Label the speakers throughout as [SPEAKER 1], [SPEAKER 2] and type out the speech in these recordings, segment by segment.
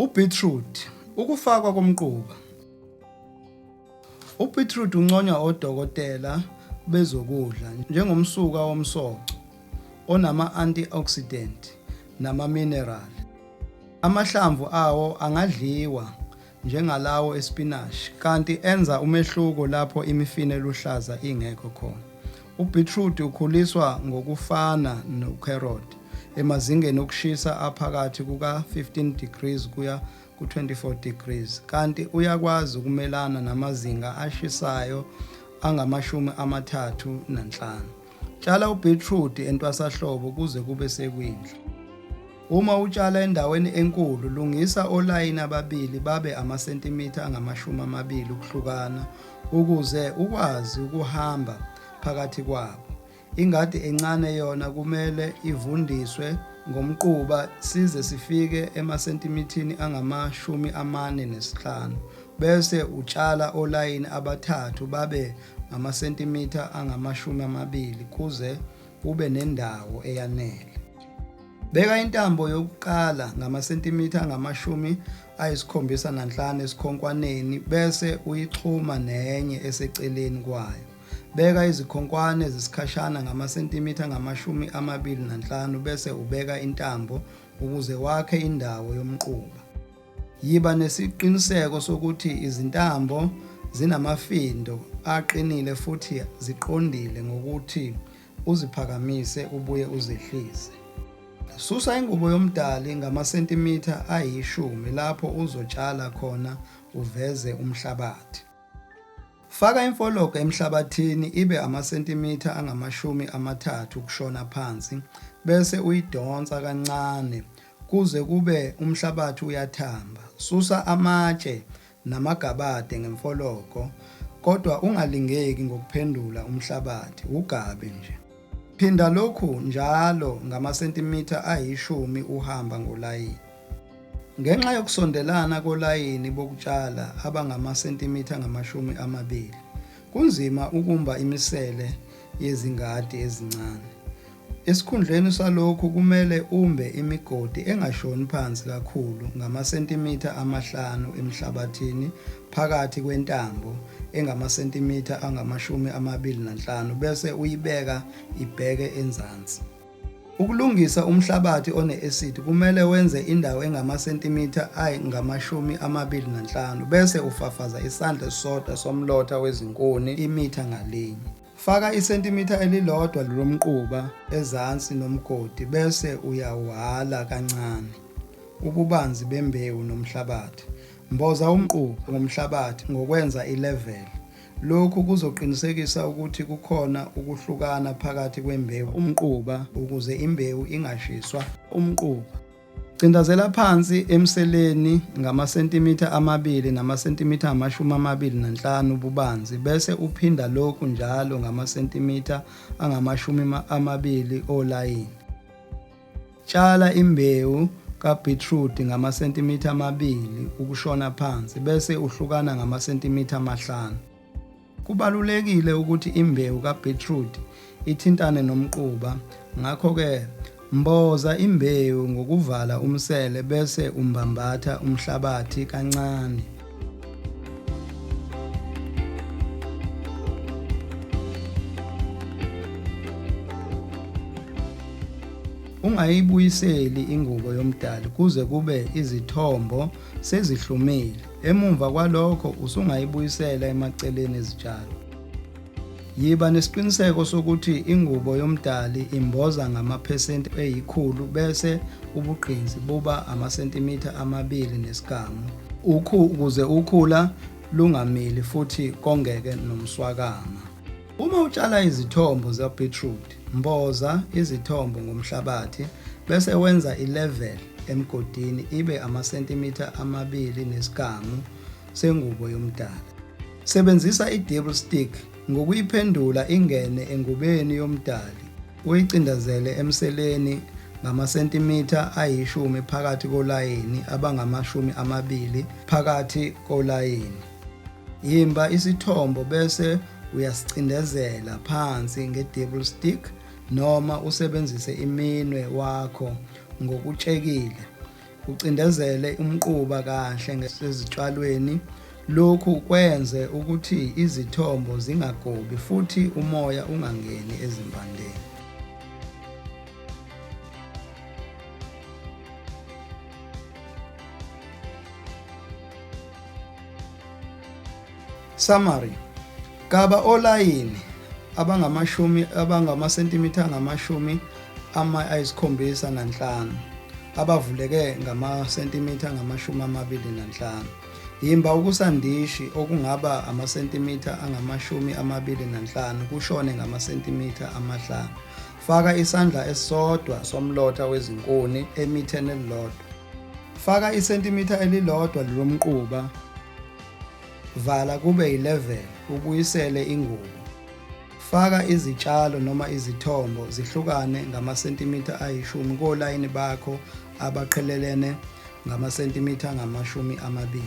[SPEAKER 1] Ubeetroot, ukufakwa komquba. Ubeetroot unconywa odokotela bezokudla njengomsuka womsoco onama-antioxidant nama-mineral. Amahlamvu awo angadliwa njengalawo espinashi kanti enza umehluko lapho imifino eluhlaza ingekho khona. Ubeetroot ukhuliswa ngokufana nokherodi emazingeni okushisa aphakathi kuka-15 degrees kuya ku-24 degrees kanti uyakwazi ukumelana namazinga ashisayo angama-35. Tshala ubeetroot entwasahlobo kuze kube sekwindla. Uma utshala endaweni enkulu, lungisa olayini ababili babe amasentimitha angama-20 ukuhlukana ukuze ukwazi ukuhamba phakathi kwabo. Ingadi encane yona kumele ivundiswe ngomquba size sifike emasentimithini angama-45 bese utshala olayini abathathu babe ngamasentimitha angama-20 kuze ube nendawo eyanele. Beka intambo yokuqala ngamasentimitha angama-75 esikhonkwaneni bese uyixhuma nenye eseceleni kwayo. Beka izikhonkwane zesikhashana ngamasentimitha angama-25 bese ubeka intambo ukuze wakhe indawo yomquba. Yiba nesiqiniseko sokuthi izintambo zinamafindo aqinile futhi ziqondile ngokuthi uziphakamise ubuye uzehlise. Susa ingubo yomdali ngamasentimitha ayishumi lapho uzotshala khona uveze umhlabathi. Faka imfologo emhlabathini ibe amasentimitha angama-30 ukushona phansi bese uyidonsa kancane kuze kube umhlabathi uyathamba. Susa amatshe namagabade ngemfologo kodwa ungalingeki ngokuphendula umhlabathi, wugabe nje. Phinda lokhu njalo ngamasentimitha ayishumi uhamba ngolayini. Ngenxa yokusondelana kolayini bokutshala abangamasentimitha angama-20, kunzima ukumba imisele yezingadi ezincane. Esikhundleni salokhu kumele umbe imigodi engashoni phansi kakhulu ngamasentimitha amahlanu emhlabathini phakathi kwentambo engamasentimitha angama-25 bese uyibeka ibheke enzansi. Ukulungisa umhlabathi one-acid kumele wenze indawo engamasentimitha angama-25 bese ufafaza isandla esisodwa somlotha wezinkuni imitha ngalinye. Faka isentimitha elilodwa lomquba ezansi nomgodi bese uyawuhhala kancane ububanzi bembewu nomhlabathi. Mboza umquba ngomhlabathi ngokwenza ileveli. Lokhu kuzoqinisekisa ukuthi kukhona ukuhlukana phakathi kwembewu umquba ukuze imbewu ingashiswa umquba. Cindazela phansi emseleni ngamasentimitha amabili namasentimitha angama-25 ububanzi bese uphinda lokhu njalo ngamasentimitha angama-20 olayini. Tshala imbewu kabhithrudi ngamasentimitha amabili ukushona phansi bese uhlukana ngamasentimitha amahlanu. Kubalulekile ukuthi imbewu kabhithrudi ithintane nomquba, ngakho-ke mboza imbewu ngokuvala umsele bese umbambatha umhlabathi kancane. Ungayibuyiseli ingubo yomdali kuze kube izithombo sezihlumile. Emumva kwalokho usungayibuyisela emaceleni ezitshalo. Yiba nesiqiniseko sokuthi ingubo yomdali imboza ngamaphesenti eyikhulu bese ubugqinsi buba amasentimitha amabili nesigamu ukuze ukhula lungamili futhi kongeke nomswakama. Uma utshala izithombo ze-beetroot, mboza izithombo ngomhlabathi bese wenza i-level emgodini ibe amasentimitha amabili nesigamu sengubo yomdali. Sebenzisa i-dibble stick ngokuyiphendula ingene engubeni yomdali uyicindezele emseleni ngamasentimitha ayishumi phakathi kolayini abangama-20 phakathi kolayini. Yimba isithombo bese uyasicindezela phansi nge-dibble stick noma usebenzise iminwe wakho ngokutshekile. Ucindezele umquba kahle ngesezitshalweni. Lokhu kwenze ukuthi izithombo zingagobi futhi umoya ungangeni ezimpandeni. Summary. Gaba olayini abangamashumi abangamasentimitha angamashumi 75 abavuleke ngamasentimitha angama-25. Yimba ukusandishi okungaba amasentimitha angama-25 kushone ngamasentimitha ama-5. Faka isandla esisodwa somlotha wezinkuni emitheni elilodwa. Faka isentimitha elilodwa lomquba. Vala kube yilevel ubuyisele ingubo. Faka izitshalo noma izithombo zihlukane ngamasentimitha ayishumi kolayini bakho abaqhelelene ngamasentimitha angama-20.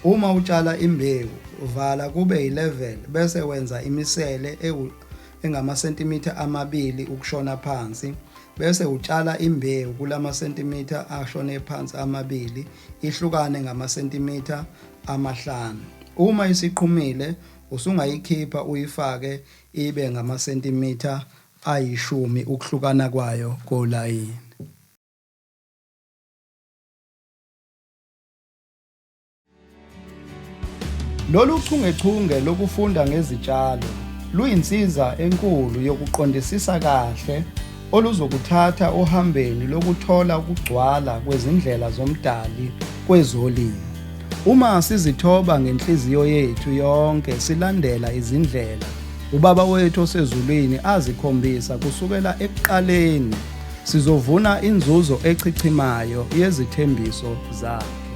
[SPEAKER 1] Uma utshala imbewu, vala kube yilevel bese wenza imisele engamasentimitha amabili ukushona phansi bese utshala imbewu kulamasentimitha ashone phansi amabili ihlukane ngamasentimitha amahlanu. Uma isiqhumile usungayikhipha uyifake ibe ngamasentimitha ayishumi ukuhlukana kwayo kolayini. Lolu chungechunge lokufunda ngezitshalo luyinsiza enkulu yokuqondisisa kahle oluzokuthatha ohambeni lokuthola ukugcwala kwezindlela zoMdali kwezolimo. Uma sizithoba ngenhliziyo yethu yonke silandela izindlela uBaba wethu osezulwini azikhombisa kusukela ekuqaleni, sizovuna inzuzo echichimayo yezithembiso zakhe.